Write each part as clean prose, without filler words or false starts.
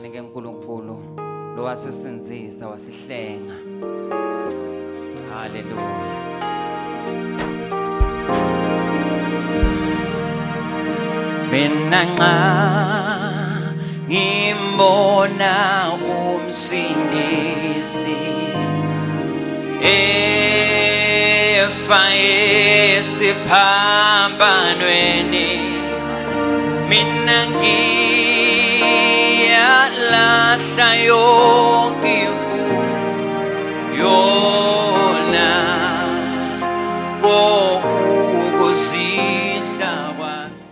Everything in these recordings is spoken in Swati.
Kangakanani ke uNkulunkulu lowasisindzisa wasihlenga. Hallelujah. Mina nxa ngimbona umsindisi efa esiphambanweni mina ngiyalahla yonke imfu yona kokuzidla kwami.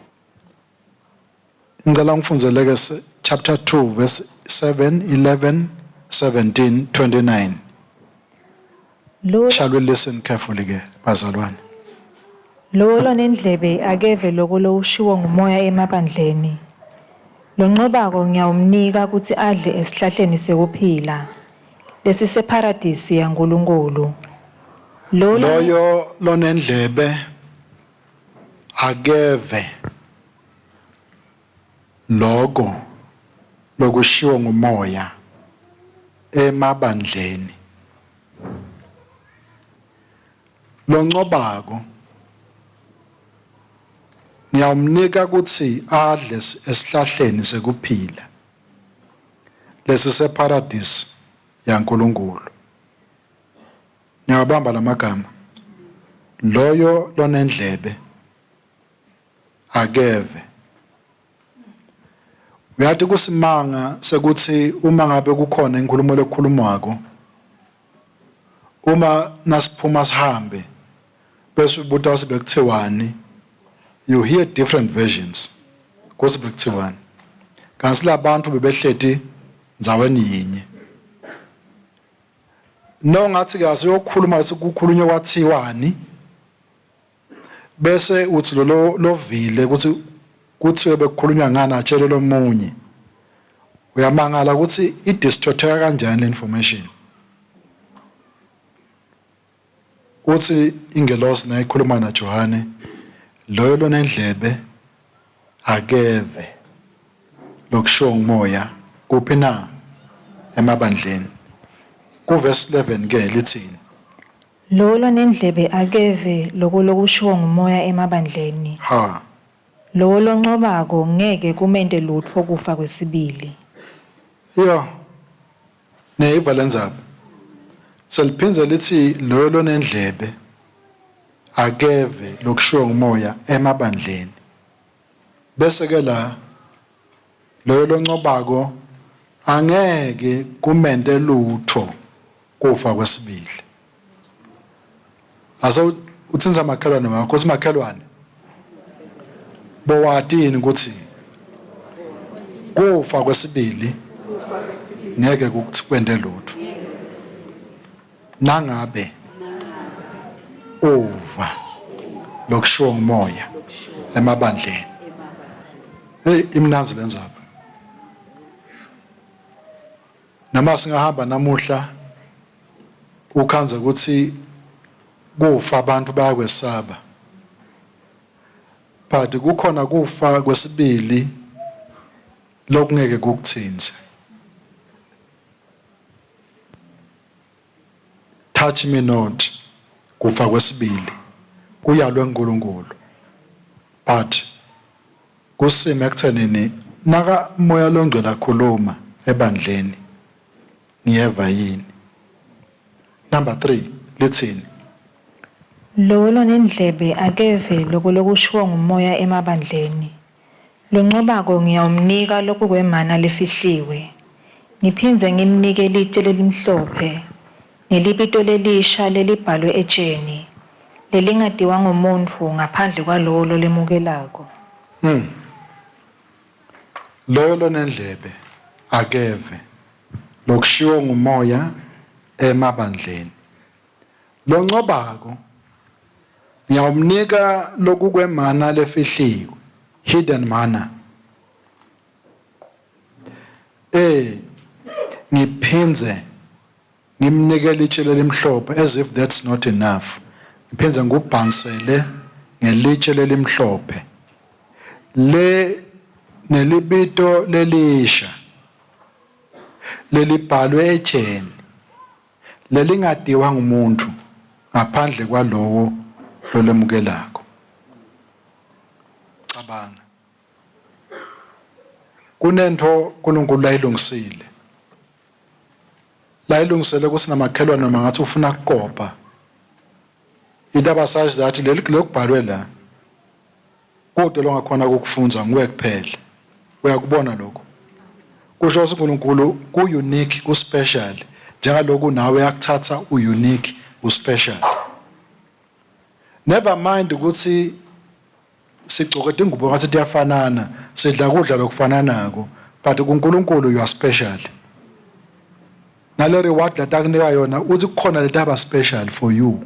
Ngicela ngifunzeleke chapter 2 verse 7 11 17 29. Lo Shall we listen carefully ke bazalwane? Lowo lonendlebe akeve loko lokushiwo ngumoya emabandleni. Lonqobako ngiyawumnika kutsi adle esihlahleni sekuphila, lesisepharadisi yaNkulunkulu. Lowo Loyo lonendlebe akeve loko lokushiwo ngumoya emabandleni. Loncobako ngiyawumnika kutsi adle esihlahleni sekuphila lesiseparadisi yaNkulunkulu. Niyawabamba lamagama. Loyo lonendlebe akeve. Uyati kusimanga sekuthi uma ngabe kukhona inkhulumo lekhulumwako uma nasiphuma sihambe bese ubuta ukuthi bekuthiwani you hear different versions kuthi bekuthiwani kanti labantu bebehleti ndzaweni yinye no ngathi ke asiyokhuluma ukuthi kukhulunywe kwathiwani bese uthi lolo lovile ukuthi kuthiwe bekukhulunywa ngani atshele lomunye uyamangala ukuthi idistorteka kanjani le information uthi ingelosi nayikhuluma naJohane loyo lonendlebe akeve lokushiwo ngumoya kuphi na emabandleni kuvesi 11 ke lithini Lowo lonendlebe akeve loko lokushiwo ngumoya emabandleni. Ha. Lowo loncobako ngeke kumente lutfo kufa kwesibili. Yo. Niyayiva lendzaba. Seliphindze litsi loyo lonendlebe akeve lokushiwo ngumoya emabandleni. Bese ke la loyo loncobako angeke kumente lutfo kufa kwesibili. Ase utsintsa makhelwane wakho uthi makhelwane bowati yini ukuthi kufa kwesibili ngeke kwente lutho nangabe uva lokushiwo ngumoya emabandleni hey imnanzi lenzaba Noma singahamba namuhla ukhandze ukuthi kufa abantu bayakwesaba. But kukhona kufa kwesibili lokungeke kukuthinze. Touch me not kufa kwesibili kuyalwe uNkulunkulu. But Kusime ekuthenini naka Moya loNgcwele akhuluma ebandleni ngiyeva yini. Number 3 lithini? Lowo lonendlebe akeve loko lokushiwo nguMoya emabandleni. Loncobako ngiyawumnika lokukwemana lefihliwe, ngiphindze ngimnike litje lelimhlophe, nelibito lelisha lelibhalwe etjeni, lelingatiwa ngumuntfu ngaphandle kwalowo lolemukelako. Loyo lonendlebe akeve lokushiwo nguMoya emabandleni. Loncobako ngiyawumnika lokukwemana lefihliwe, hidden manna. Eh ngiphindze ngimnike litshe lelimhlophe as if that's not enough ngiphindze ngikubhansele ngelitshe lelimhlophe le nelibito lelisha. Lelibhalwe etsheni lelingatiwa ngumuntu ngaphandle kwalowo lolemukelako. Cabanga. Kunento uNkulunkulu layilungisile. Layilungisele kusinamakhelwane noma ngathi ufuna kukopa. Indaba says that leli lokubhalwe la kude longakhona ukufundza nguwe kuphela. Uyakubona lokho? Kusho ukuthi uNkulunkulu ku unique, ku special. Njengaloku nawe yakuthatha u unique, u special. Never mind ukuthi sigcoke tingubo ngathi tiyafanana, sidla kudla lokufananako, but kuNkulunkulu you are special. Nale reward latakunika yona uthi kukhona letaba special for you.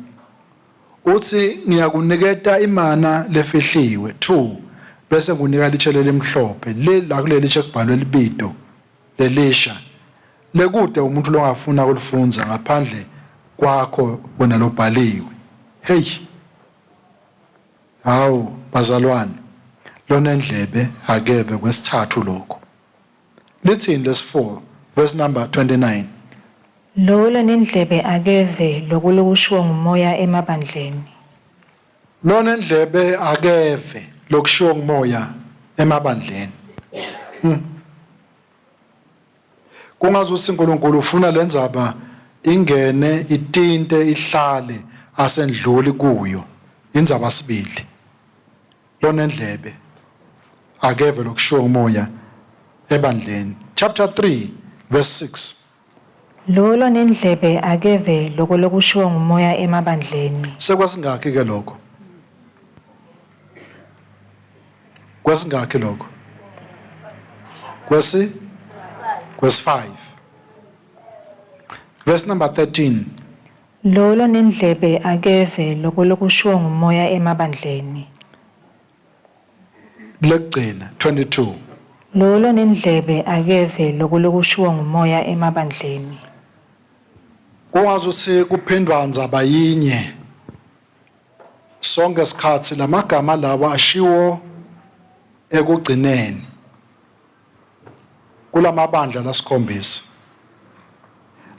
Uthi ngiyakuniketa imana lefihliwe 2 bese ngikunika litshe lelimhlophe le la kuleli tshe kubhalwe libito lelisha lekude umuntu longafuna kulifundza ngaphandle kwakho wena lobhaliwe. Hey. Hawu bazalwane lonendlebe akeve kwesithathu lokho. Lithini lesi-4 verse number 29. Lowo lonendlebe akeve loku lokushiwo ngumoya emabandleni. Lonendlebe akeve lokushiwo ngumoya emabandleni. Kungazuthi uNkulunkulu ufuna lenzaba ingene itinte ihlale asendluli kuyo. Indzaba sibili. Lonendlebe akeve lokushiwo ngumoya ebandleni. Chapter 3 verse 6. Lowo lonendlebe akeve loko lokushiwo ngumoya emabandleni. Sekwesingakhi ke lokho? Kwesingakhi lokho? Kwesi? Kwesi 5. Verse number 13. Lowo lonendlebe akeve loko lokushiwo ngumoya emabandleni. Lekugcina 22. Lowo lonendlebe akeve loko lokushiwo ngumoya emabandleni. Kungazuthi kuphindwa ndzaba yinye. Sonke sikhathi lamagama lawa ashiwo ekugcineni kulamabandla lasikhombisa.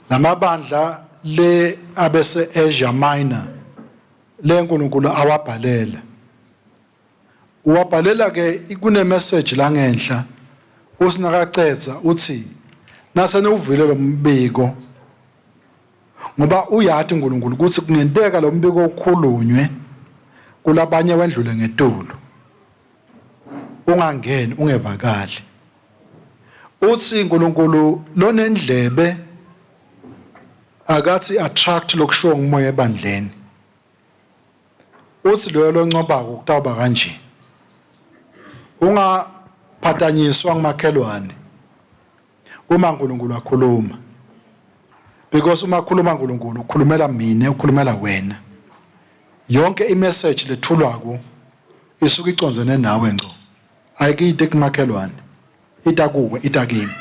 Lamabandla le abese Asia Minor le uNkulunkulu awabhalela. Uwabhalela ke kune message la ngenhla usinakacedza uthi naseniwuvile lo mbiko ngoba uyati uNkulunkulu ukuthi kungenteka lo mbiko ukhulunywe kulabanye wendlule ngetulu ungangeni ungevakali uthi uNkulunkulu lonendlebe akathi attract lokushiwo ngumoya ebandleni uthi loyo loncobako kutawuba kanje ungaphatanyiswa ngumakhelwane uma uNkulunkulu akhuluma because uma akhuluma uNkulunkulu ukhulumela mina ukhulumela wena yonke imessage lethulwako isuke icondzene nawe ngco ayikiyite kumakhelwane itakuwe itakimi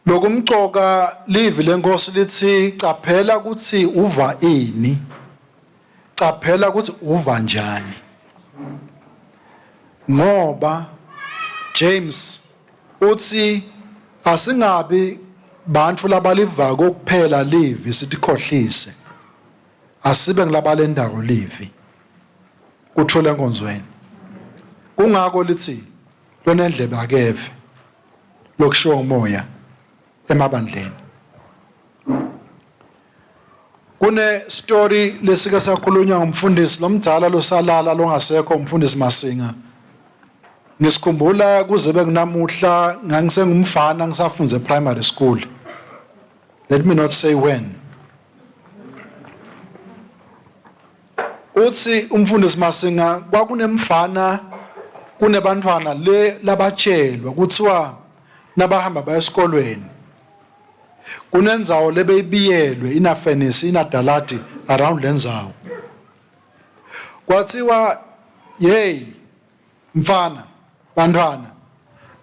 Lokumcoka livi lenkosi lithi caphela ukuthi uva ini caphela ukuthi uva njani ngoba James uthi asingabi bantfu labalivako kuphela livi sitikhohlise asibe ngilabalendako livi kuthola enkonzweni kungako lithi lonendlebe akeve lokushiwo ngumoya emabandleni kune story lesike sakhulunywa ngumfundisi lomdzala losalala longasekho umfundisi Masinga ngisikhumbula kuze bekunamuhla ngangisengumfana ngisafunze primary school let me not say when uthi umfundisi Masinga kwakunemfana kunebantwana le labatshelwa kuthiwa nabahamba baya esikolweni kunendzawo lebeyibiyelwe inafenisi inadaladi around lendzawo kwathiwa hey mfana bantwana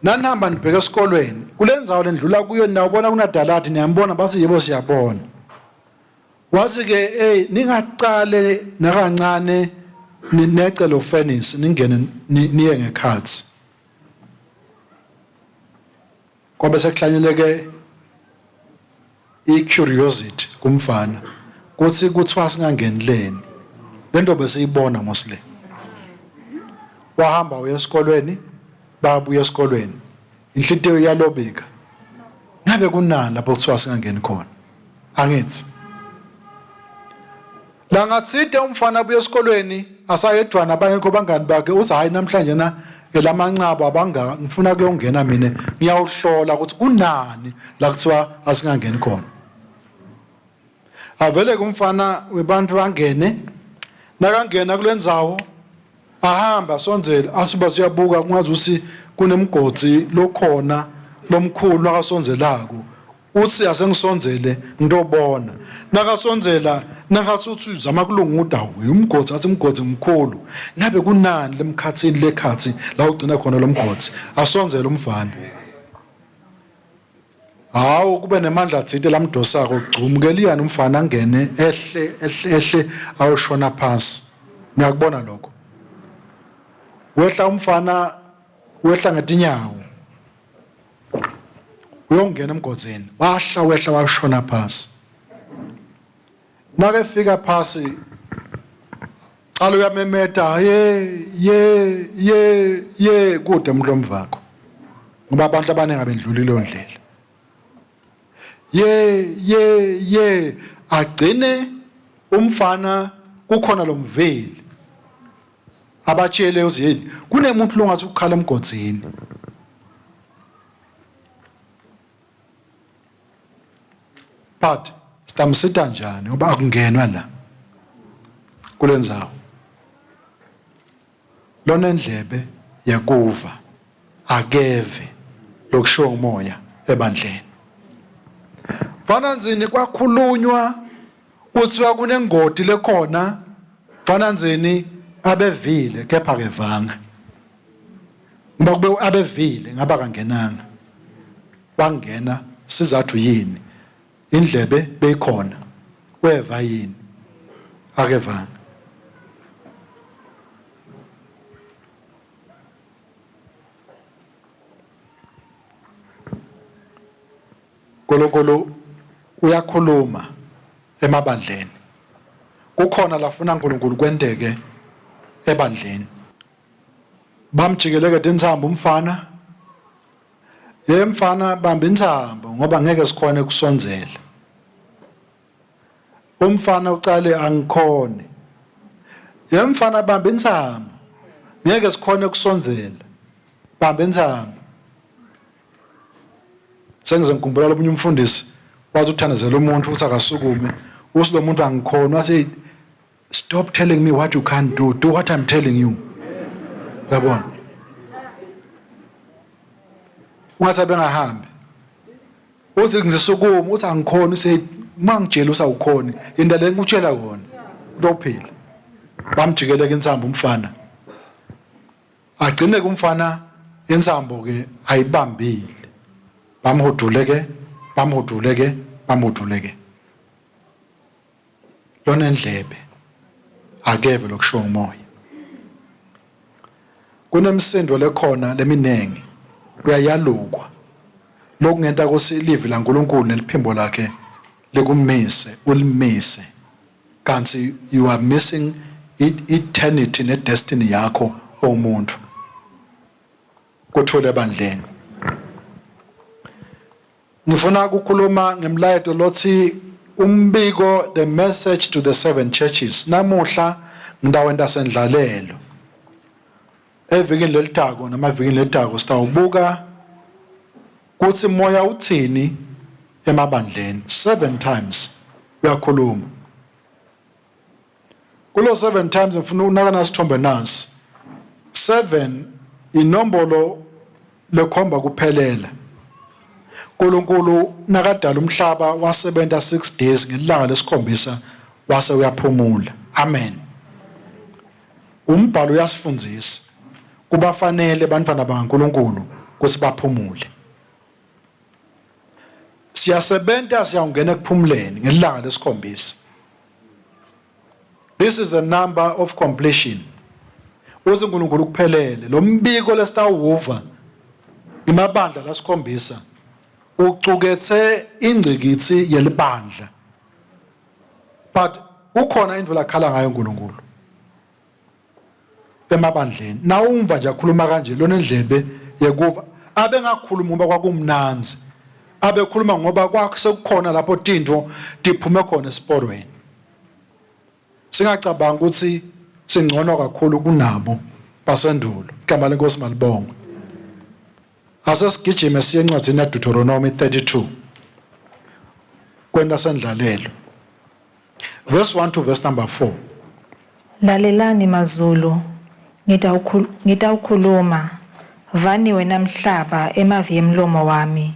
nanihamba nibheke esikolweni kulendzawo lendlula kuyo niyawubona kunadaladi niyambona bathi yebo siyabona wathi ke hey ningaqale nakancane nece lo furnace ningene niye ngekhathi. Kwabe sekuhlanyeleke i-curiosity kumfana kuthi kuthiwa singangeni leni lento besiyibona mosle wahamba uya esikolweni babuya esikolweni inhlitiyo iyalobika ngabe kunani lapho kuthiwa singangeni khona angithi Langatsite umfana abuye esikolweni asayedwana abangekho bangani bakhe uthi hayi namhlanje na elamancabo abanga ngifuna kuyongena mina ngiyawuhlola ukuthi kunani la kuthiwa asingangeni khona. Avele kumfana webantu angene nakangena kulendzawo ahamba asondzele asuba uyabuka kungazi ukuthi kunemgodi lokhona lomkhulu nakasondzelako uthi asengisondzele ngitobona nakasondzela nakathi uthi uzama kulunguda umgodi athi umgodi mkhulu ngabe kunani lemkhathini lekhathi la ugcina khona lomgodi asondzele umfana Hawu kube nemandla athile lamdosako gcumkeliyana umfana angene ehle ehle ehle ayoshona phansi. Niyakubona lokho. Wehla umfana wehla ngetinyawo. Uyongena emgodzini. Wahla wehla washona phansi. Nakefika phasi cala uyamemeta ye ye ye ye kude umlomo wakho ngoba abantu abaningi abendluli leyo ndlela ye ye ye agcine umfana kukhona lomveli abatshele uziyeli kunemuntu longathi ukukhala emgodzini but sitamsita njani ngoba akungenwa la kulendzawo lonendlebe yekuva akeve lokushiwo ngumoya ebandleni Mfananzini kwakhulunywa kuthiwa kunengoti lekhona Mfananzini abevile kepha akevanga ngoba kube abevile ngaba kangenanga wangena sizathu yini indlebe beyikhona weva yini akevanga uNkulunkulu uyakhuluma emabandleni kukhona lafuna uNkulunkulu kwenteke ebandleni bamjikeleke tintsambo umfana Ye mfana bamba intsambo ngoba ngeke sikhone kusondzela. Umfana ucale angikhone. Ye mfana bamba intsambo ngeke sikhone kusondzela. Bamba intsambo. Sengize ngikhumbula lomunye umfundisi wathi uthandazela umuntu uthi akasukume uthi lo muntu angikhona wathi Stop telling me what you can't do. Do what I'm telling you. Yabona? Ungathi abengahambi. Uthi ngizisukuma uthi angikhoni use mangitshela usawukhoni. Into le ngikutshela kona. Utophila. Bamjikeleka insambo umfana. Agcine kumfana insambo ke ayibambile. Bamhudule ke, bamhudule ke, bamhudule ke. Lonendlebe akeve lokushiwo ngumoya. Kunemisindo lekhona leminingi kuyayalukwa lokungenta kutsi livi laNkulunkulu neliphimbo lakhe likumise ulimise kanti you are missing eternity nedestiny yakho owumuntu kuthule ebandleni. Ngifuna ukukhuluma ngemlayeto lothi umbiko the message to the seven churches. Namuhla ngitawenta sendlalelo. Evikini lelitako noma evikini lelitako sitawubuka kutsi moya uthini emabandleni seven times uyakhuluma. Kulo 7 times ngifuna ukunaka nasithombe nasi. 7 inombolo lekhomba kuphelela. uNkulunkulu nakadala umhlaba wasebenta 6 days ngelanga lesikhombisa wase uyaphumula. Amen. Umbhalo uyasifundisa kubafanele bantwana bakaNkulunkulu ukuthi baphumule. Siyasebenta siyawungena ekuphumuleni ngelanga lesikhombisa. This is a number of completion. Uthi uNkulunkulu kuphelele lo mbiko lesitawuva imabandla lasikhombisa. Ucuketse ingcikitsi yelibandla. But kukhona into lakhala ngayo uNkulunkulu emabandleni. Nawumva nje akhuluma kanje lonendlebe yekuva abengakhuluma ngoba kwakumnandzi. Abekhuluma ngoba kwasekukhona lapho tintfo tiphume khona esiporweni. Singacabanga ukuthi singcono kakhulu kunabo basendulo. Igama lenkosi malibongwe. Ase sigijime siye encwadzini yaDeuteronomy 32. Kwenta sendlalelo. Verse 1 to verse number 4. Lalelani mazulu, ngitawukhuluma, vani wena mhlaba emavi emlomo wami.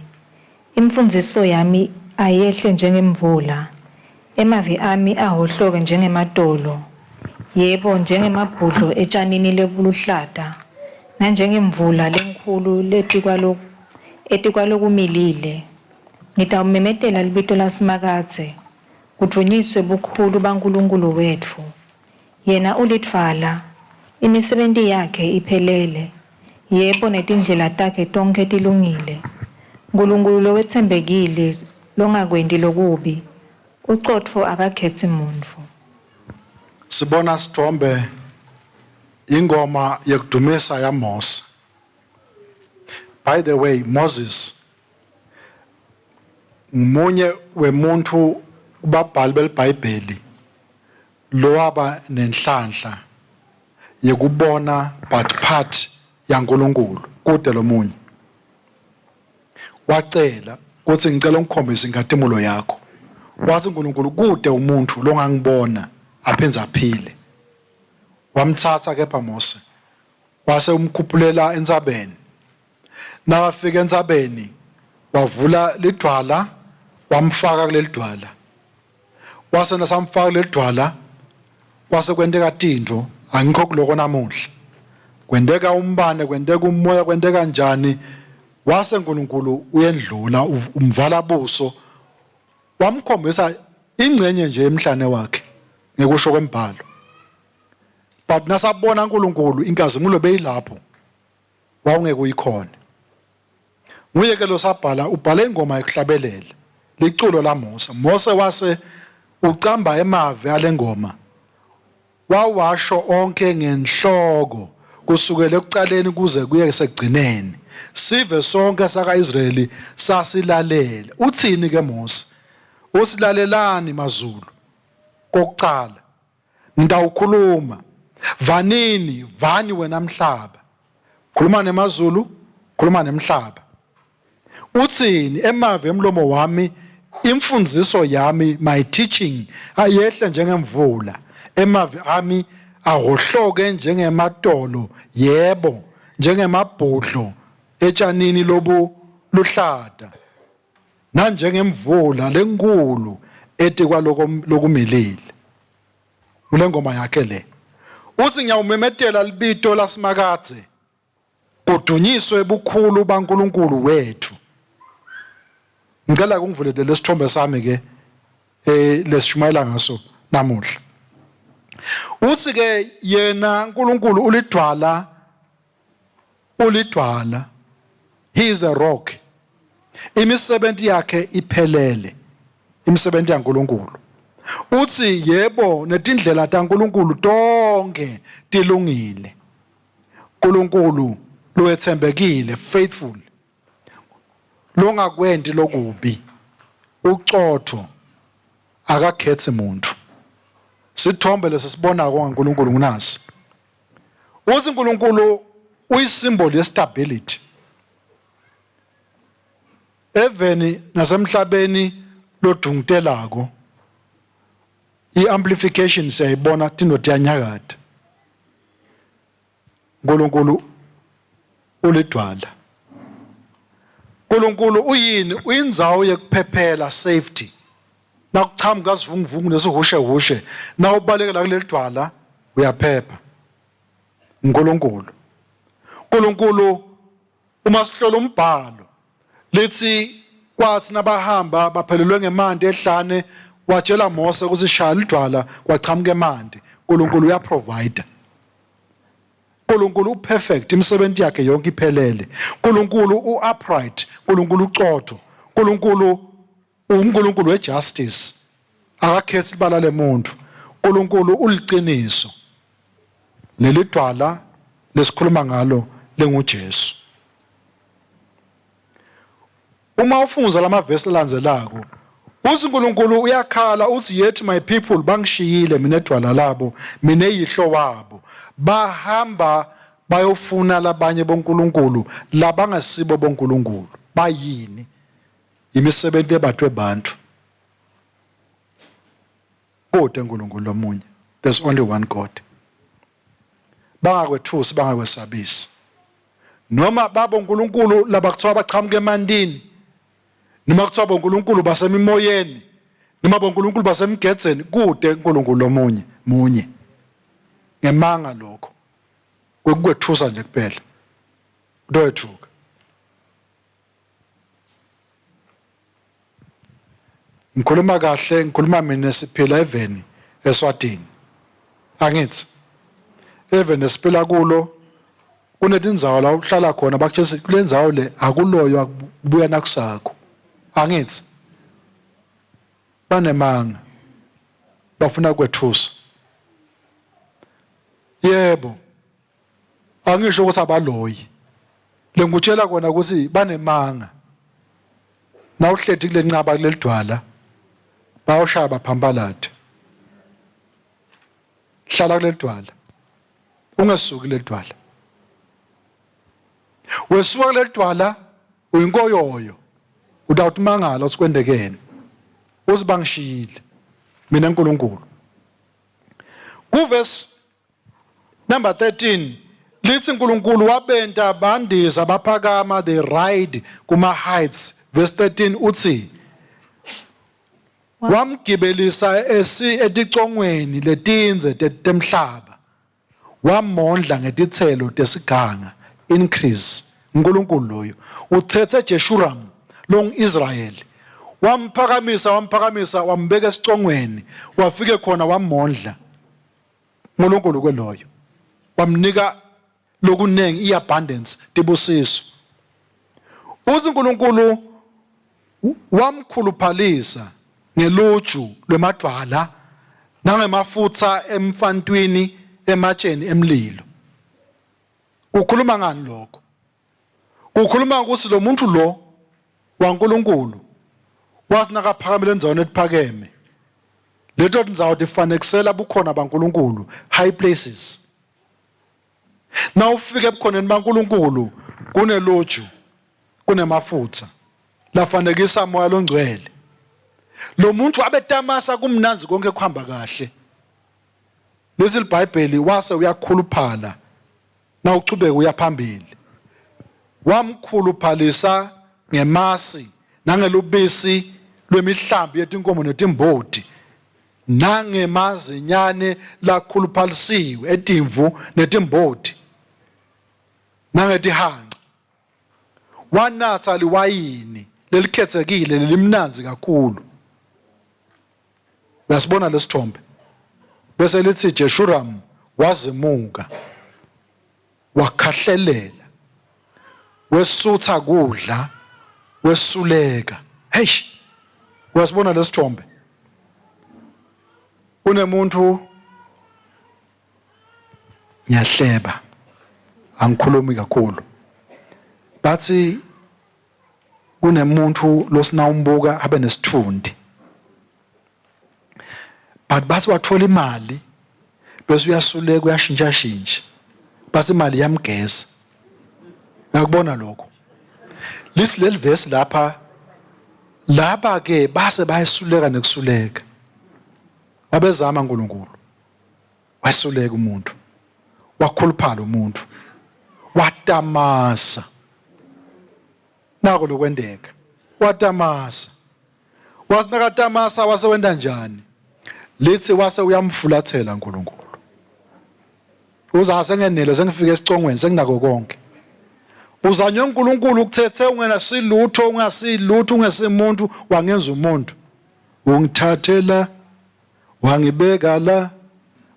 Imfundziso yami ayehle njengemvula, emavi ami ahhohloke njengematolo, yebo, njengemabhudlo etshanini lobuluhlata, nanjengemvula lenkhulu etikwalokumilile. Ngitawumemetela libito laSimakadze, kudvunyiswe bukhulu baNkulunkulu wetfu. Yena ulidvwala, imisebenti yakhe iphelele, yebo netindlela takhe tonkhe tilungile. Nkulunkulu lowetsembekile longakwenti lokubi, ucotfo akakhetsi muntfu. Sibona sithombe ingoma yekudumisa yaMose. By the way, Moses ngumunye wemuntfu kubabhali beliBhayibheli lowaba nenhlanhla yekubona but part yaNkulunkulu kude lomunye. Wacela kutsi ngicela ungikhombise inkhatimulo yakho. Watsi uNkulunkulu kude umuntfu longangibona aphindze aphile. Wamtsatsa kepha Mose wase umkhuphulela entsabeni. Nakafika entsabeni wavula lidvwala wamfaka kulelidvwala. Wase nasamfaka kulelidvwala kwase kwenteka tintfo angikho kuloko namuhla. Kwenteka umbane, kwenteka umoya, kwenteka njani wase uNkulunkulu uyendlula umvala buso wamkhombisa ingcenye nje emhlane wakhe ngekusho kwembhalo. But nasabona uNkulunkulu inkazimulo beyilapho wawungeke uyikhone. Nguye ke losabhala ubhala ingoma yokuhlabelela liculo laMose. Mose wase ucamba emavi alengoma wawasho onke ngenhloko kusukela ekucaleni kuze kuye sekugcineni. Sive sonke saka-Israyeli sasilalele. Uthini ke Mose? Usilalelani maZulu? Kokucala Ngitawukhuluma. Vanini, vani wena mhlaba. Khuluma nemazulu, khuluma nemhlaba. Utsini emavi emlomo wami, imfundziso yami, my teaching ayehle njengemvula. Emavi ami ahohloke njengematolo, yebo, njengemabhudlo etshanini lobuluhlata. Nanjengemvula lenkulu etikwaloko lokumilile. Ngulengoma yakhe le. Uthi ngiyawumemetela libito laSimakadze kudunyiswe bukhulu baNkulunkulu wethu. Ngicela kungivulele lesithombe sami ke eh lesishumayela ngaso namuhla. Uthi ke yena uNkulunkulu ulidwala ulidwala he is the rock imisebenzi yakhe iphelele imisebenzi yaNkulunkulu uthi yebo netindlela taNkulunkulu tonke tilungile uNkulunkulu lowethembekile faithful longakwenti lokubi ucotho akakhethi muntu sithombe lesisibonako ngaNkulunkulu ngunasi Uthi uNkulunkulu uyisymbol yestability. Eveni nasemhlabeni lodungutelako i-amplification siyayibona tintfo tiyanyakata. uNkulunkulu ulidwala. uNkulunkulu uyini? Uyindzawo yekuphephela safety. Nakuchamuka sivunguvungu nesihushehushe, nawubalekela kuleli dwala uyaphepha. uNkulunkulu. uNkulunkulu uma sihlola umbhalo lithi kwathi nabahamba baphelelwe ngemanti ehlane watshela Mose ukuthi shaya lidwala kwachamuka emanti. uNkulunkulu uyaprovide. uNkulunkulu uperfect imisebenzi yakhe yonke iphelele. uNkulunkulu uupright, uNkulunkulu uqotho. uNkulunkulu uNkulunkulu wejustice akakhethi ibala lemuntu. uNkulunkulu uliqiniso. Leli dwala lesikhuluma ngalo lenguJesu. Uma ufunza lamavesi alandzelako uthi uNkulunkulu uyakhala uthi yet my people bangishiyile mina edwala labo mina eyihlo wabo bahamba bayofuna labanye bonkulunkulu labangasibo bonkulunkulu bayini imisebenzi ebathwe bantu Kute uNkulunkulu lomunye. There's only one God. Bangakwethusi bangakwesabisi. Noma babo uNkulunkulu labakuthiwa baqhamuka emandini. Noma kuthiwa boNkulunkulu basemimoyeni. Noma boNkulunkulu basemgedzeni kude uNkulunkulu lomunye munye. Ngemanga lokho. Kwekukwethusa nje kuphela. Utoyethuka. Ngikhuluma kahle ngikhuluma mina siphila eveni eSwatini. Angithi eveni esiphila kulo kunetindzawo la uhlala khona bakutshela kule ndzawo le akuloywa kubuya nakusakho. Angithi banemanga bafuna kwethusa. Yebo angisho ukuthi abaloyi lengikutshela kona ukuthi banemanga nawuhleti kule ncaba kuleli dwala bayoshaya baphambalade hlala kuleli dwala ungesuki kuleli dwala wesuka kuleli dwala uyinkoyoyo utawuthi mangala uthi kwendekeni uzibangishiyile mina uNkulunkulu kuvesi Number 13 lithi uNkulunkulu wabenta bandiza baphakama they ride kuma heights verse 13 uthi wamgibelisa esi eticongweni letindze temhlaba wamondla ngetitselo tesiganga increase uNkulunkulu loyo uthethe Jeshuram longu-Israyeli wamphakamisa wamphakamisa wambeka esicongweni wafike khona wamondla uNkulunkulu kweloyo wamnika lokuningi iabundance tibusiso uthi uNkulunkulu wamkhuluphalisa ngeluju lwemadwala nangemafutha emfantwini ematsheni emlilo ukhuluma ngani lokho Kukhuluma ukuthi lo muntu lo waNkulunkulu wathi nakaphakamela endaweni ephakeme leto tindzawo tifanekisela bukhona baNkulunkulu high places na ufika ebukhoneni baNkulunkulu kuneluju kunemafutha lafanekisa moya longcwele lo muntu abetamasa kumnanzi konke kuhamba kahle lesi libhayibheli wase uyakhuluphala Nawuchubeka uya phambili wamkhuluphalisa ngemasi nangelubisi lwemihlambi yetinkomo netimboti nangemazinyane lakhuluphalisiwe etimvu netimboti nangetihanca wanatsa liwayini lelikhethekile lelimnandzi kakhulu Uyasibona lesithombe? Bese lithi Jeshuram wazimuka wakhahlelela wesutha kudla wesuleka. Hey! Uyasibona lesithombe? Kunemuntu ngiyahleba angikhulumi kakhulu bathi kunemuntu losinawumbuka abe nesithundi but bathi wathola imali bese uyasuleka uyashintsha shintsha base imali iyamgeza ngakubona lokho lisi leli verse lapha laba ke base bayesuleka nekusuleka babezama uNkulunkulu wasuleka umuntu wakhuluphala umuntu watamasa nako lokwendeka watamasa wasinakatamasa wase wenta njani lithi wase uyamfulathela uNkulunkulu uza sengenele sengifike esicongweni senginako konke uzanywe uNkulunkulu ukuthethe ungenasilutho ungasilutho ungesimuntu wangenza umuntu ungithathela wangibeka la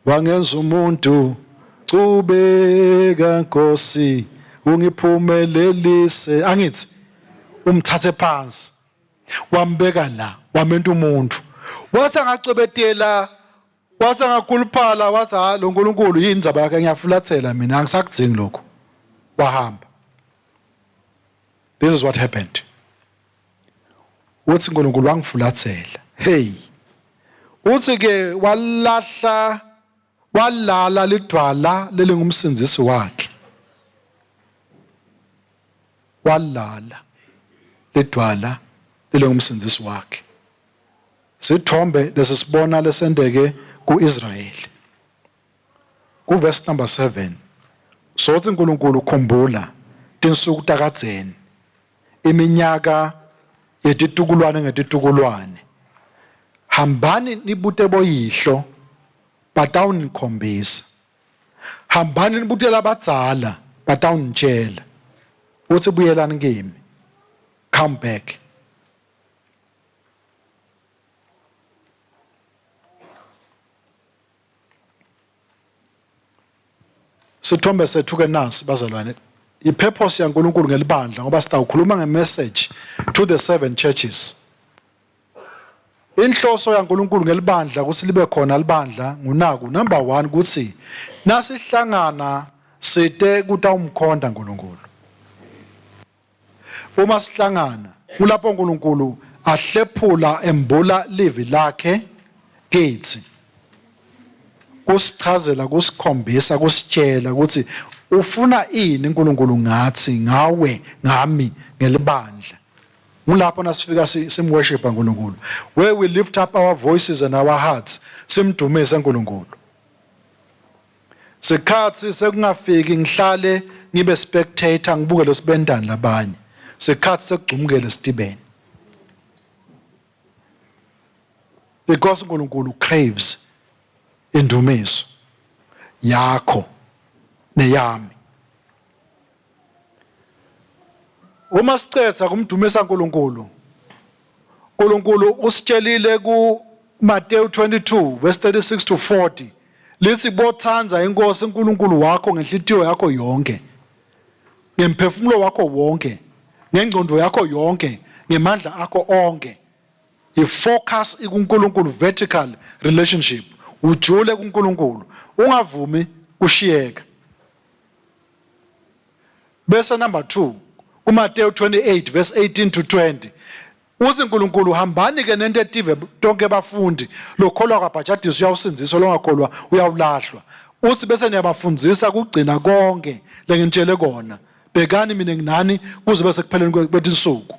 wangenza umuntu cubeka Nkosi ungiphumelelise angithi umthathe phansi. Wambeka la, wamenta umuntu. Wase angacwebetela, wase angakhuluphala, wathi ha lo nkulunkulu yini indzaba yakhe, ngiyafulathela mina, angisakudzingi lokho. Wahamba. This is what happened. Uthi uNkulunkulu wangifulathela. Hey. Uthi ke walahla, walala lidwala lelingumsindisi wakhe. Walala lidwala lelingumsindisi wakhe. Sithombe lesisibona lesenteke kuIsrayeli. Kuverse number 7 sothi uNkulunkulu khumbula tinsuku takadzeni, iminyaka yetitukulwane ngetitukulwane. Hambani nibute boyihlo, batawunikhombisa. Hambani nibute labadzala, batawunitshela. Uthi buyelani kimi. Come back. Sithombe sethu ke nasi bazalwane, i-purpose yaNkulunkulu ngelibandla, ngoba sitawukhuluma nge-message to the seven churches. Inhloso yaNkulunkulu ngelibandla ukuthi libe khona libandla ngunaku, number 1, ukuthi nasihlangana site kutawumkhonda uNkulunkulu. Uma sihlangana kulapho uNkulunkulu ahlephula embula livi lakhe kithi, kusichazela, kusikhombisa, kusitshela ukuthi ufuna ini uNkulunkulu ngathi, ngawe, ngami, ngelibandla. Ngulapho nasifika simworship uNkulunkulu, where we lift up our voices and our hearts, simdumise uNkulunkulu. Sikhathi sekungafiki ngihlale ngibe spectator ngibuke losibendani labanye. Sikhathi sekugcumukela esitibeni. Because uNkulunkulu craves indumiso yakho neyami. Uma sicetha kumdumisa uNkulunkulu, uNkulunkulu usitshelile ku Mateyu 22 verse 36 to 40, lithi bothanda inkosi uNkulunkulu wakho ngenhlitiyo yakho yonke, ngemphefumulo wakho wonke, ngengqondo yakho yonke, ngemandla akho onke. I-focus ikuNkulunkulu, vertical relationship, ujule kuNkulunkulu, ungavumi kushiyeka. Bese number 2 kuMateyu 28 verse 18 to 20, uthi uNkulunkulu hambani ke nento etive tonke bafundi, lokholwa kwabhajadiswa uyawusindziswa, longakholwa uyawulahlwa. Uthi bese niyabafundisa kugcina konke lenginitshele kona, bhekani mina nginani kuze bese kupheleni kwetinsuku.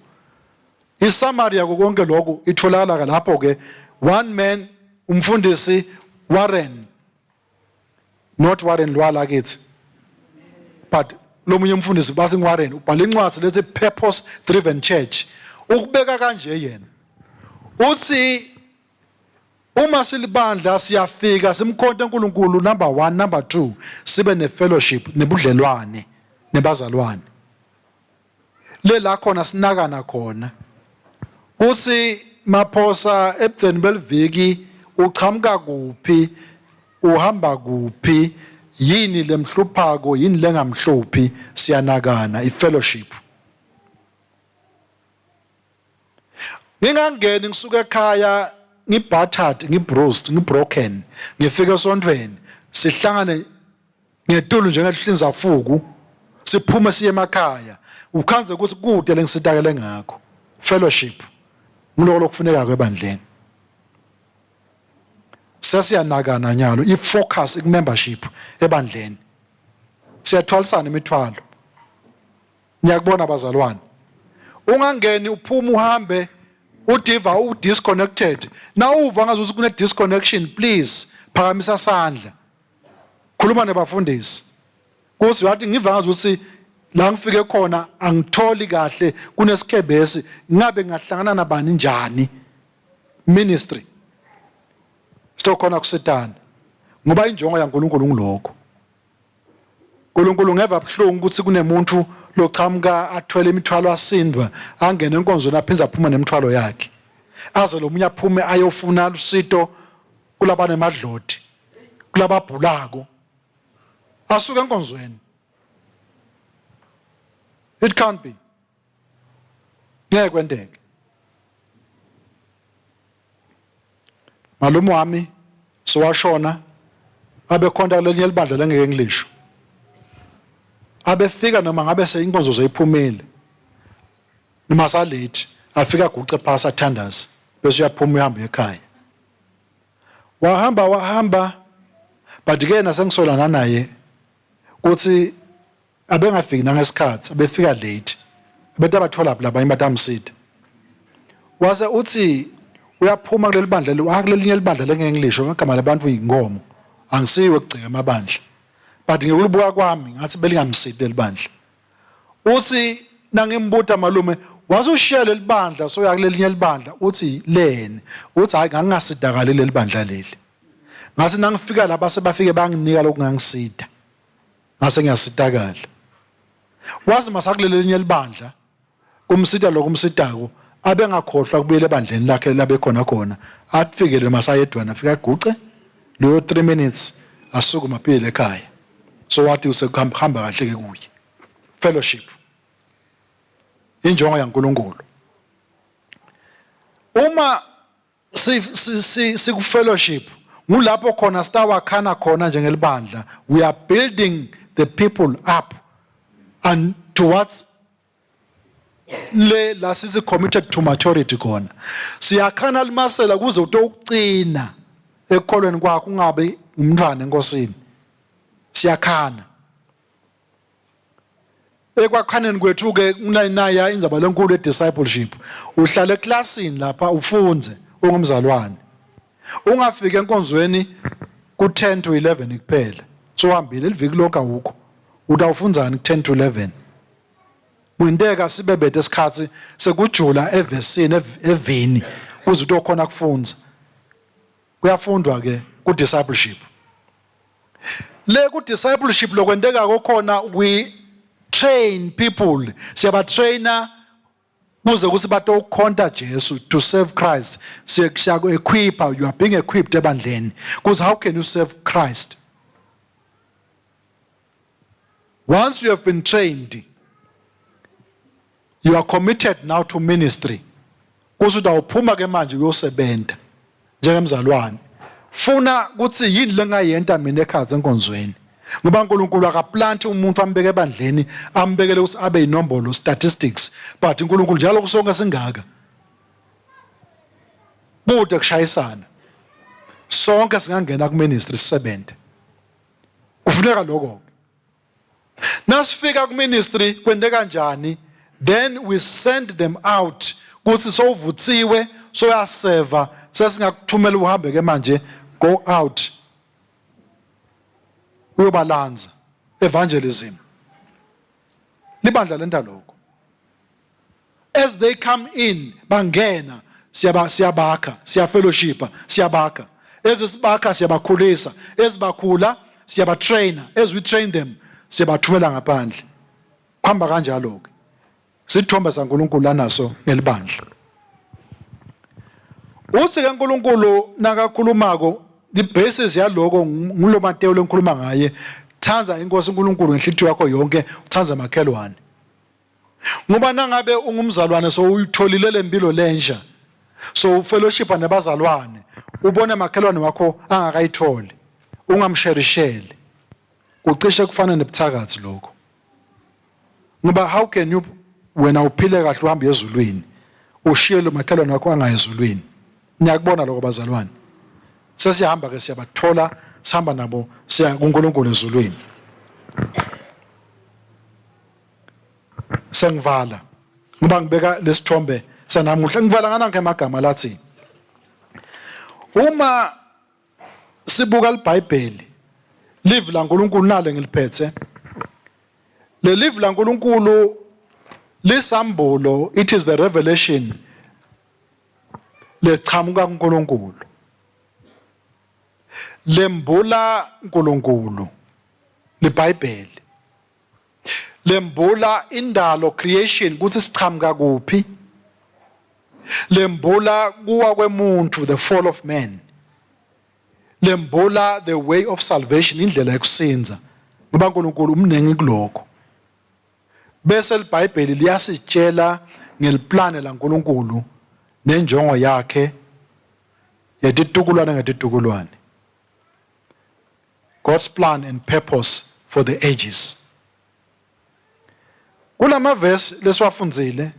Isummary yako konke lokhu itholakala lapho ke, one man, umfundisi Warren, not Warren Lwala kithi, but lomunye umfundisi bathi Warren, ubhala incwadi lethi Purpose Driven Church. Ukubeka kanje yena, uthi uma silibandla siyafika simkhonte uNkulunkulu number 1, number 2 sibe ne fellowship, nebudlelwane nebazalwane, le la khona sinakana khona kuthi Maphosa ebudzeni beliviki uchamuka kuphi, uhamba kuphi, yini lemhluphako, yini lengamhluphi, siyanakana, i-fellowship. Ngingangeni ngisuke ekhaya ngibattered, ngibruised, ngibroken, ngifike esontweni sihlangane ngetulu njengehlinzafuku, siphume siye emakhaya, ukhanze ukuthi kude lengisitakele ngakho. Fellowship ngiloko lokufuneka ebandleni. Sesiyanakana nyalo, i-focus iku-membership ebandleni, siyathwalisana imithwalo. Niyakubona bazalwane, ungangeni uphuma uhambe udiva u-disconnected. Nawuva ngazuthi kune-disconnection, please phakamisa sandla, khuluma nebafundisi kuthi wathi ngiva ngazuthi la ngifike khona angitholi kahle, kunesikhebesi, ngabe ngahlangana nabani njani. Ministry sitokhona kusitana, ngoba injongo yaNkulunkulu ngilokho. uNkulunkulu ngeva buhlungu ukuthi kunemuntu lochamuka athwele imithwalo asindwa, angene enkonzweni aphinze aphume nemithwalo yakhe, aze lo munye aphume ayofuna lusito kulabanemadloti, kulababhulako, asuke enkonzweni. It can't be, ngeke kwenteke. Malume wami sowashona abekhonta kulelinye libandla lengeke ngilisho. Abefika noma ngabe seyinkonzo seyiphumile. Noma salethi afika aguce phasi athandaze bese uyaphuma uyahamba ekhaya. Wahamba wahamba but ke nasengisolana naye kuthi abengafiki nangesikhathi abefika late abantu abathola labanye batamsida wase uthi uyaphuma kuleli bandla wakulelinye libandla lengeke ngilisho ngegama labantu yinkomo angisiwe kugceka amabandla but ngikulibuka kwami ngathi belingamsidi leli bandla uthi nangimbuta malume waze ushiya leli bandla soya kulelinye libandla uthi leni uthi hayi ngangingasidakali leli bandla leli ngase nangifika lapha sebafike banginika lokungangisida ngase ngiyasitakala wazi masakulele linye libandla kumsita lokumsitako abengakhohlwa kubuyela ebandleni lakhe labe khona khona afikele masayedwana afika aguce leyo 3 minutes asukuma aphile ekhaya so wathi usekuhamba hamba kahle ke kuye fellowship injongo yaNkuluNkulu uma siku-fellowship ngulapho khona sitawakhana khona njengelibandla we are building the people up and towards le la sisi committed to maturity khona siyakhana limasela kuze utokucina ekukholweni kwakho ungabe umntwana enkosini siyakhana ekwakhaneni kwethu ke kunayinaya indzaba lenkulu ye-discipleship uhlala eklasini lapha ufunze ungumzalwane ungafiki enkonzweni ku-10 to 11 kuphela sohambile liviki lonke awukho utawufundzani ku-10 to 11 kwenteka sibe bete isikhathi sekujula evesini evini uze utokhona kufunza kuyafundwa ke ku-discipleship le ku-discipleship lokwentekako khona we train people siyabatraina kuze kuthi batokukhonta Jesu to serve Christ siyaku-equipa you are being equipped ebandleni kuze how can you serve Christ once you have been trained you are committed now to ministry kusho ukuthi awuphuma ke manje uyosebenza njengemzalwane funa ukuthi yini lengayenta mina ekhathi enkonzweni ngoba uNkulunkulu akaplanti umuntu ambeke ebandleni ambekele ukuthi abe inombolo statistics but uNkulunkulu njalo kusonke singaka kude kushayisana sonke singangena ku ministry sisebenze kufuneka lokho nasifika ku ministry kwente kanjani then we send them out kuthi sowuvuthiwe soyaseva sesingakuthumela uhambe ke manje go out uyobalanza evangelism libandla lenta lokho as they come in bangena siyaba siyabakha siyafellowshipa siyabakha ezisibakha siyabakhulisa ezibakhula siyabatrainer as we train them siyabathumela ngaphandle kuhamba kanjalo ke sithombe saNkuluNkulu lanaso ngelibandla uthi ke uNkulunkulu nakakhulumako the basis yaloko ngulo Mateyu lengikhuluma ngaye thanda inkosi uNkulunkulu ngenhlitiyo yakho yonke uthanda makhelwane ngoba nangabe ungumzalwane so uyitholile lempilo lensha so ufellowshipa nebazalwane ubone makhelwane wakho angakayitholi ungamsherisheli kucishe kufana nebuthakathi lokho ngoba how can you wena uphile kahle uhambe ezulwini ushiye lo makhelwane wakho angayezulwini niyakubona lokho bazalwane sesihamba ke siyabathola sihamba nabo siya kuNkulunkulu ezulwini sengivala ngoba ngibeka lesithombe sanamuhla ngivala ngananke amagama lathi uma sibuka iBhayibheli live laNkulunkulu nale ngiliphethe le live laNkulunkulu lisambulo it is the revelation lechamuka kuNkulunkulu lembula uNkulunkulu liBhayibheli lembula indalo creation ukuthi sichamuka kuphi lembula kuwa kwemuntu the fall of man lembula the way of salvation indlela yokusinza ngoba uNkulunkulu umningi kulokho bese iBhayibheli liyasitshela ngeliplane laNkulunkulu nenjongo yakhe Yetitukulwane ngetitukulwane. God's plan and purpose for the ages. Kulamavesi lesiwafundzile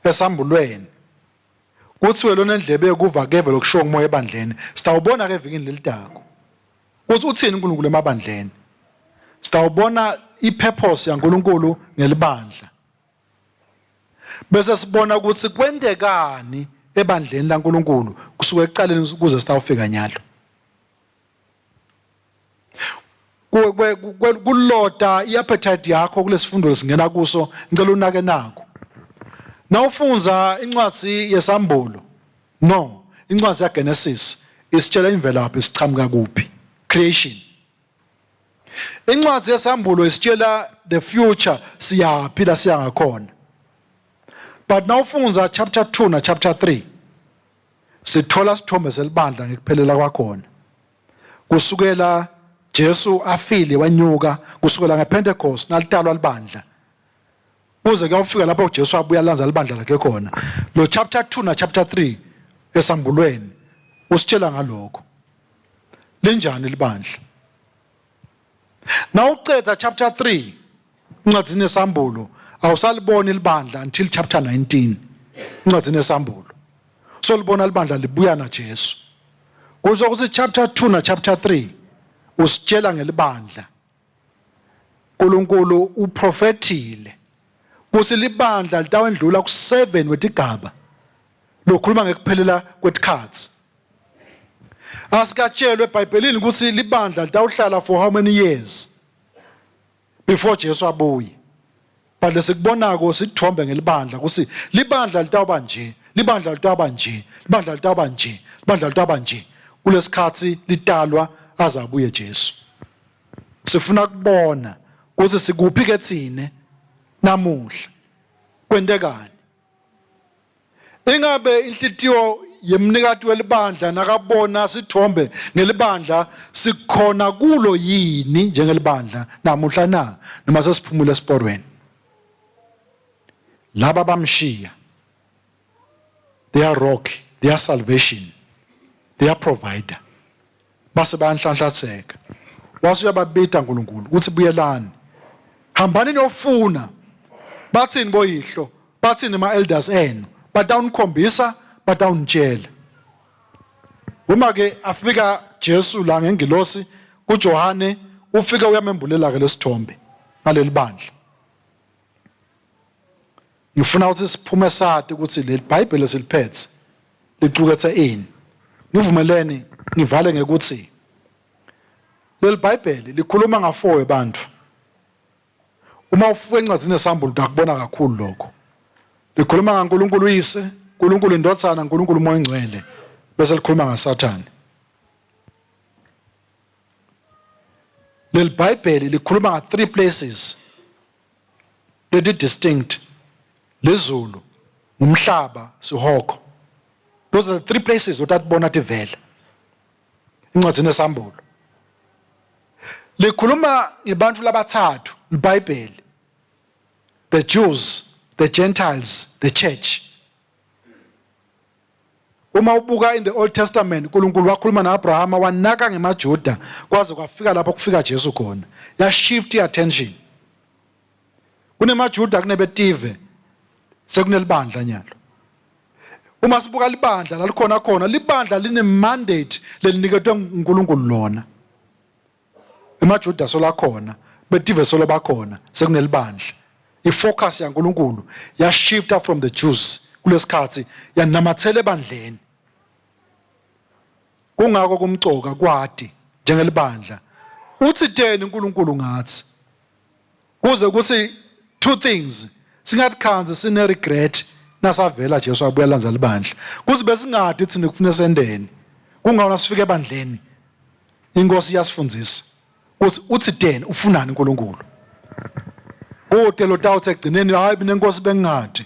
esambulweni kuthiwe lona endlebe yokuva keve lokushiwo ngumoya ebandleni sitawubona ke evikini lelitako ukuthi uthini uNkulunkulu emabandleni sitawubona ipurpose yaNkulunkulu ngelibandla bese sibona ukuthi kwentekani ebandleni laNkulunkulu kusuka ekuqaleni kuze sitawufika nyalo Kuloda i-appetite yakho kulesifundo lesingena kuso ngicela unake naku. Nawufundza incwadi yesambulo no incwadi yaGenesis isitshela imvelaphi sichamuka kuphi creation. Incwadi yesambulo isitshela the future siyaphi la siya ngakhona. But nawufundza chapter 2 na chapter 3 sithola sithombe selibandla ngekuphelela kwakhona. Kusukela Jesu afile wanyuka kusukela ngePentecost nalitalwa libandla kuze kuyofika lapho uJesu abuya lanza libandla lakhe khona lo chapter 2 na chapter 3 esambulweni usitshela ngalokho linjani libandla nawuceda chapter 3 incwadi yesambulo awusaliboni libandla until chapter 19 incwadi yesambulo so libona libandla libuya na Jesu kusho ukuthi chapter 2 na chapter 3 usitshela ngelibandla uNkulunkulu uprofethile kuthi libandla litawendlula ku7 wetigaba lokhuluma ngekuphelela kwetikhatsi asikatshelwe eBhayibhelini ukuthi libandla litawuhlala for how many years before Jesu abuye but lesikubonako sithombe ngelibandla ukuthi libandla litawuba nje libandla litawuba nje libandla litawuba nje libandla litawuba nje kulesikhathi litalwa azabuye Jesu sifuna kubona ukuthi sikuphi ke tsine namuhla kwentekani Ingabe inhlitiyo yemnikati welibandla nakabona sithombe ngelibandla sikhona kulo yini njengelibandla namuhla na noma sesiphumule esiporweni laba bamshiya their rock their salvation their provider base bayanhlanhlatheka wase uyababita uNkulunkulu ukuthi buyelani hambani niyofuna bathini boyihlo bathini ma elders enu batawunikhombisa batawunitshela uma ke afika Jesu la ngengilosi kuJohane ufike uyamembulela ke lesithombe ngaleli bandla Ngifuna ukuthi siphume sati ukuthi leli Bhayibheli esiliphethe licukethe ini. Ngivumeleni ngivale ngekuthi leli Bhayibheli likhuluma ngafo webantfu. Uma ufuka encwadini yesambulo utakubona kakhulu lokho. Likhuluma ngaNkulunkulu uyise, uNkulunkulu indodana, uNkulunkulu uMoya oNgcwele bese likhuluma ngaSathane. Leli Bhayibheli likhuluma nga three places leti distinct lizulu ngumhlaba sihogo those are the three places otatibona tivela incwadzini yesambulo likhuluma ngebantfu labathathu libhayibheli the Jews the Gentiles the church Uma ubuka in the Old Testament uNkulunkulu wakhuluma naAbrahama wanaka ngemaJuda kwaze kwafika lapho kufika Jesu khona. Ya shift attention. KunemaJuda kunebetive sekunelibandla nyalo. Uma sibuka libandla lalikhona khona libandla line mandate leliniketwe uNkulunkulu lona. emaJuda solo akhona betive solo bakhona sekunelibandla ifocus yaNkuluNkulu yashifta from the Jews kulesikhathi yanamathela ebandleni kungako kumcoka kwati njengelibandla uthi teni uNkulunkulu ngathi kuze kuthi two things singathi sine regret nasavela Jesu abuya lanza libandla kuze besingadi thina kufuna sendeni kungawona sifike ebandleni Inkosi iyasifundisa ukuthi uthi den ufunani uNkulunkulu. Kude lo tawuthi egcineni hayi mina inkosi bengingadi.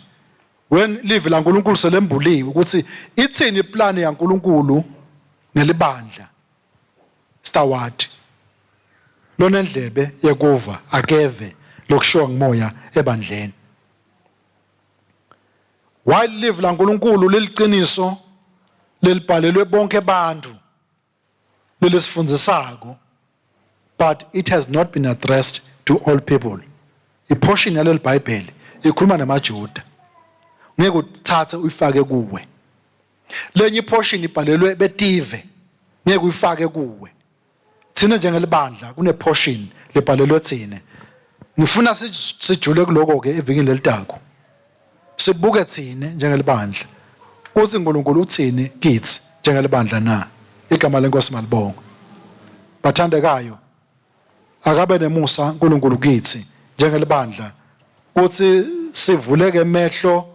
When live laNkulunkulu selembuliwe ukuthi ithini iplan yaNkulunkulu ngelibandla. Stawati. Lonendlebe yekuva akeve lokushiwo ngumoya ebandleni. While live laNkulunkulu liliqiniso Lelibhalelwe bonke abantu lelisifundzisako but it has not been addressed to all people. Iportion yaleli Bhayibheli ikhuluma namaJuda. Ngeke uthathe uyifake kuwe. Lenye iportion ibhalelwe betive. Ngeke uyifake kuwe. Thina njengelibandla kune portion lebhalelwe thina. Ngifuna sijule kuloko ke evikini lelitako. Sibuke thina njengelibandla. Kuthi uNkulunkulu uthini kithi njengelibandla na? Igama lenkosi malibongwe. Bathandekayo akabe nemusa uNkulunkulu kithi njengelibandla kuthi sivuleke emehlo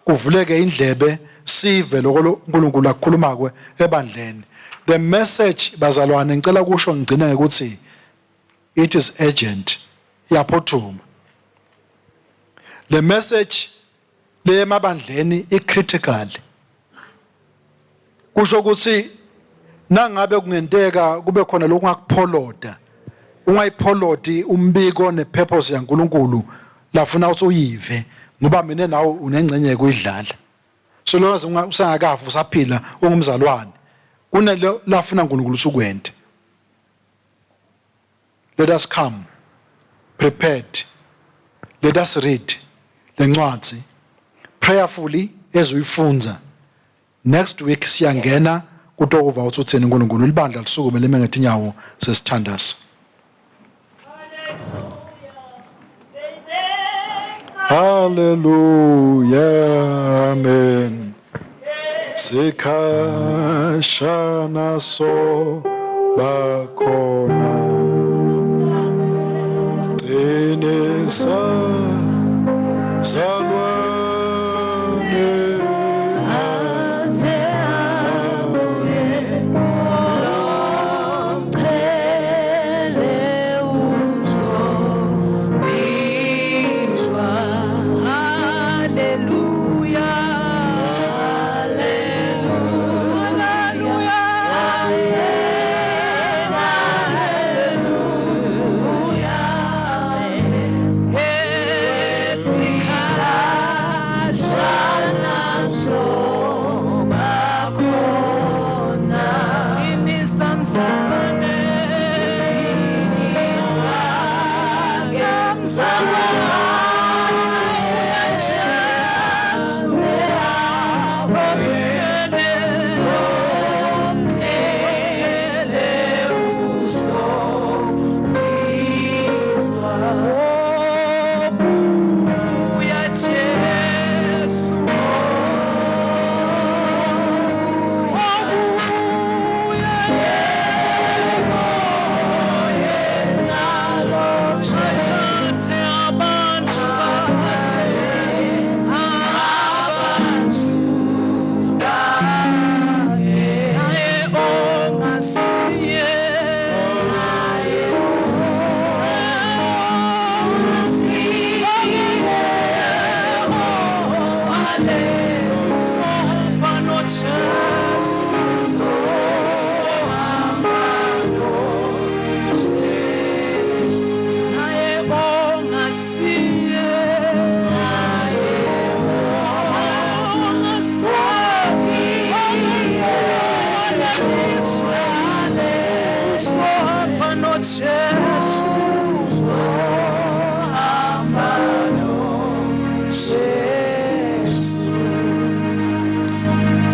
kuvuleke indlebe sive lokho uNkulunkulu akukhulumako ebandleni. The message bazalwane ngicela kusho ngigcine ngokuthi it is urgent iyaphuthuma. Le message leyemabandleni i-critical kusho ukuthi nangabe kungenteka kube khona lokungakupholoda ungayipholodi umbiko nepurpose yaNkulunkulu lafuna ukuthi uyive ngoba mina nawe unengcenye kuyidlala so lo usangakafi usaphila ungumzalwane kunelo lafuna uNkulunkulu ukuthi ukwente. Let us come prepared. Let us read lencwadi prayerfully ezuyifunza. Next week siyangena kutokuva ukuthi uthini uNkulunkulu. Libandla lisukume lime ngetinyawo sesithandaza. Hallelujah, amen. Sikhashana so bakhona. Qinisa zalwane. Aze abuye lomqhele uzobizwa. Haleluya.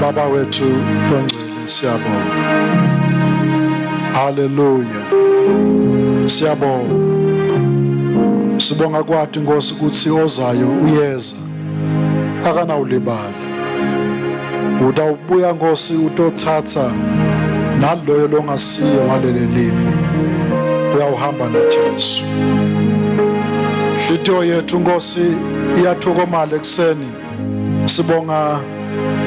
Baba wethu longcwele siyabonga. Haleluya. Siyabonga. Sibonga kwathi Nkosi ukuthi ozayo uyeza. Akanawulibala. Utawubuya Nkosi utothatha naloyo longasiye walele live. Uyawuhamba naJesu. Inhlitiyo yethu Nkosi iyathokomala ekuseni. Sibonga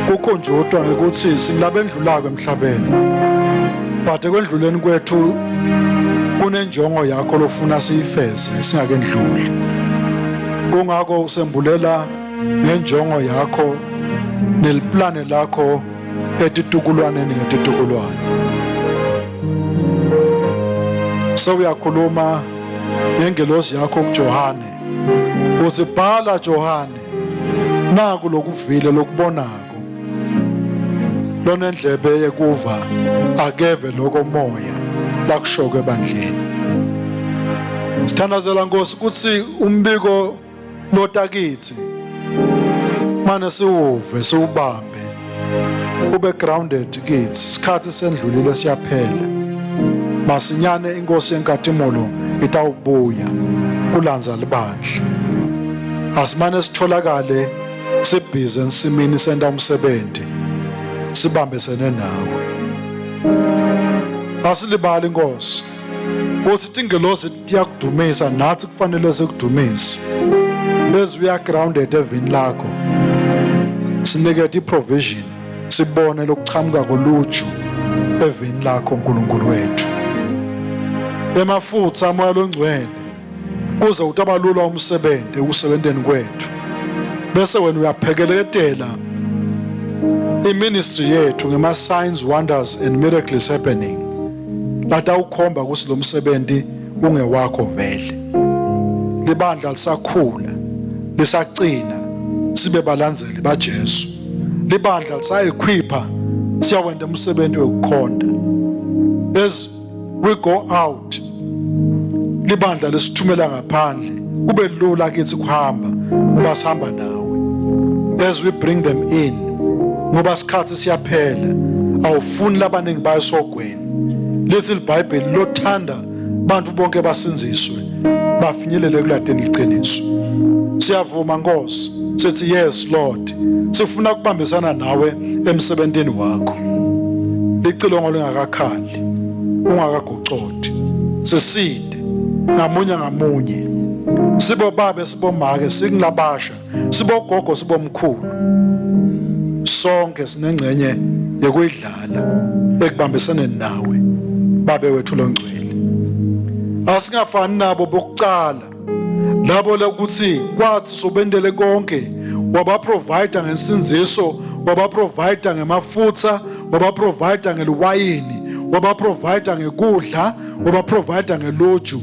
kukhunjutwa ngekuthi singilabendlulako emhlabeni. But ekwendluleni kwethu kunenjongo yakho lofuna siyifeze singakendluli. Kungako usembulela ngenjongo yakho neliplane lakho etitukulwaneni ngetitukulwane. Sewuyakhuluma ngengelosi yakho kuJohane. Uthi bhala Johane naku lokuvile lokubonako. Lonendlebe yekuva akeve lokho moya lakushoko ebandleni. Sithandazela Nkosi kutsi umbiko lotakithi mane siwuve siwubambe ube grounded kithi. Sikhathi sendlulile, siyaphela masinyane. Inkosi yenkatimulo itawubuya kulandza libandla. Asimane sitholakale sibhizi ensimini senta umsebenzi, sibambisene nawe. Asilibali Inkosi ukuthi tingelosi tiyakudumisa, nathi kufanele sikudumise. Bese we are grounded evini lakho, sinikete iprovision, sibone lokuchamuka koluju evini lakho, uNkulunkulu wethu, emafutha amoya longcwele, kuze utabalula umsebenzi ekusebenteni kwethu, bese wena uyaphekeleketela iministry yethu ngema signs, wonders and miracles happening latawukhomba ukuthi lo msebenzi ungewakho vele. Libandla lisakhula, lisacina, sibe balandzeli baJesu. Libandla lisayikhwipha, siyawenta umsebenzi wekukhonta. As we go out, libandla lesithumela ngaphandle, kube lula kithi kuhamba ngoba sihamba nawe. As we bring them in, ngoba isikhathi siyaphela, awufuni labaningi bayesogweni. Lithi iBhayibheli, lothanda bantu bonke basinziswe, bafinyelele kuladeni iqiniso. Siyavuma Nkosi, sithi yes Lord, sifuna ukubambisana nawe emsebentini wakho. Licilongo lingakakhali, ungakagocodi, sisinde ngamunye ngamunye, sibobabe, sibomake, singilabasha, sibogogo, sibomkhulu, sonke sinengcenye yekuyidlala ekubambisaneni nawe, babe wethu longcwele. Asingafani nabo bokucala labo lokuthi kwathi sobendele konke, wabaprovide ngensindziso, wabaprovide ngemafutha, wabaprovide ngeliwayini, wabaprovide ngekudla, wabaprovide ngeluju,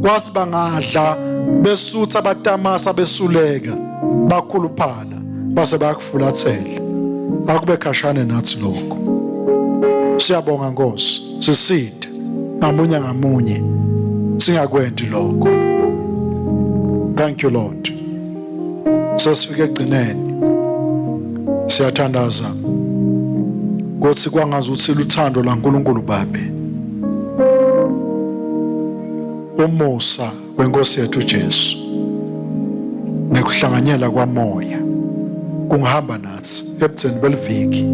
kwathi bangadla besutha, batamasa, besuleka, bakhuluphala, base bayakufulathela. Akube khashane nathi lokho. Siyabonga Nkosi, siside ngamunye ngamunye singakwendi lokho. Thank you Lord. Sesifike egcineni, siyathandaza kuthi kwangazi ukuthi luthando laNkulunkulu Babe, umusa wenkosi yethu Jesu, nekuhlanganyela kwamoya kungihamba nathi ebudzeni beliviki,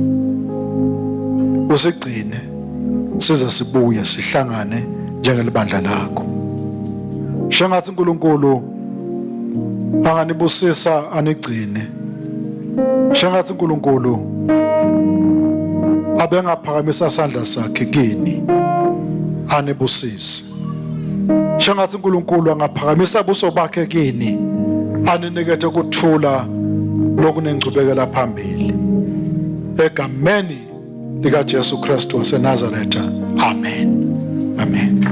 usigcine size sibuye sihlangane njengelibandla lakho. Shengathi uNkulunkulu anganibusisa, anigcine. Shengathi uNkulunkulu abengaphakamisa sandla sakhe kini, anibusise. Shengathi uNkulunkulu angaphakamisa buso bakhe kini, aninikete ukuthula lokunengcubekela phambili, egameni likaJesu Kristu waseNazaretha, amen, amen.